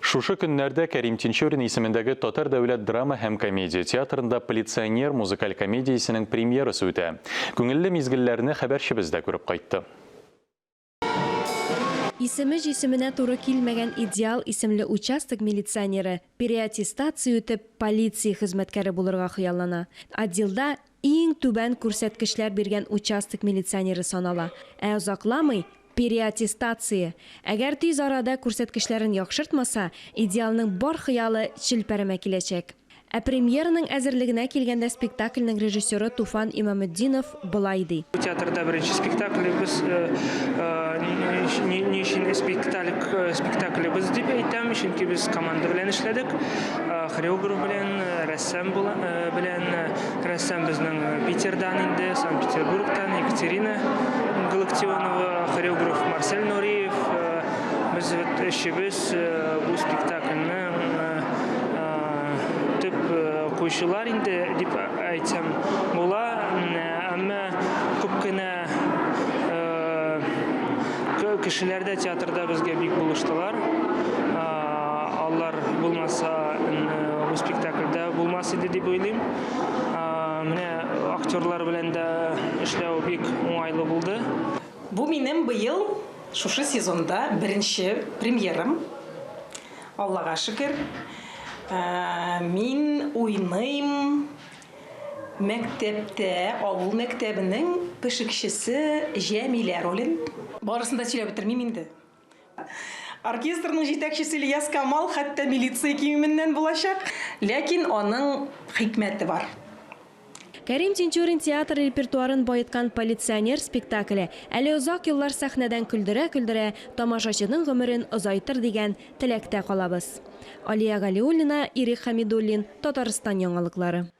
Шушы көннәрдә Кәрим Тинчурин исемендәге Татар дәүләт драма һәм комедия театрында Полиционер музыкаль комедиясенең премьерасы үтә. Күңелле мизгелләрне хәбәрчебез дә күреп кайтты. Исеме җисеменә туры килмәгән Идеал исемле участок милиционеры переаттестация үтеп, полиция хезмәткәре булырга хыяллана. Отделда иң түбән күрсәткечләр биргән участок милиционеры санала. Ә озакламый переаттестация! Әгәр тиз арада күрсәткечләрен яхшыртмаса, Идеалның бар хыялы челпәрәмә киләчәк. Ә премьераның әзерлегенә килгәндә спектакльнең режиссеры Туфан Имаметдинов болай ди. Бу театрда беренче спектаклебез, ни өчен спектаклебез дип әйтәм, чөнки без команда белән эшләдек, хореограф белән, рәссам белән, рәссам безнең Питердан инде, Санкт-Петербургтан, Екатерина Галактионова, хореограф Марсель Нуриев, без өчебез бу спектакльне төп куючылар инде дип әйтсәм була. Әмма күп кенә кешеләр дә театрда безгә бик булыштылар. Алар булмаса, бу спектакльдә булмас иде дип уйлыйм. Менә актерлар белән дә эшләү бик уңайлы булды. Бу минем быел шушы сезонда беренче премьерам. Аллага шөкер. Мин уйныйм мәктәптә, авыл мәктәбенең пешекчесе Җәмилә ролен. Барысын да сөйләп бетермим инде. Оркестрның җитәкчесе Ильяс Камал хәтта милиция киеменнән булачак. Ләкин аның хикмәте бар. Кәрим Тинчурин театры репертуарын баеткан Полиционер спектакле әле озак еллар сәхнәдән көлдерә-көлдерә тамашачының гомерен озайтыр дигән теләктә калабыз. Алия Галиуллина, Ирек Хәмидуллин, Татарстан яңалыклары.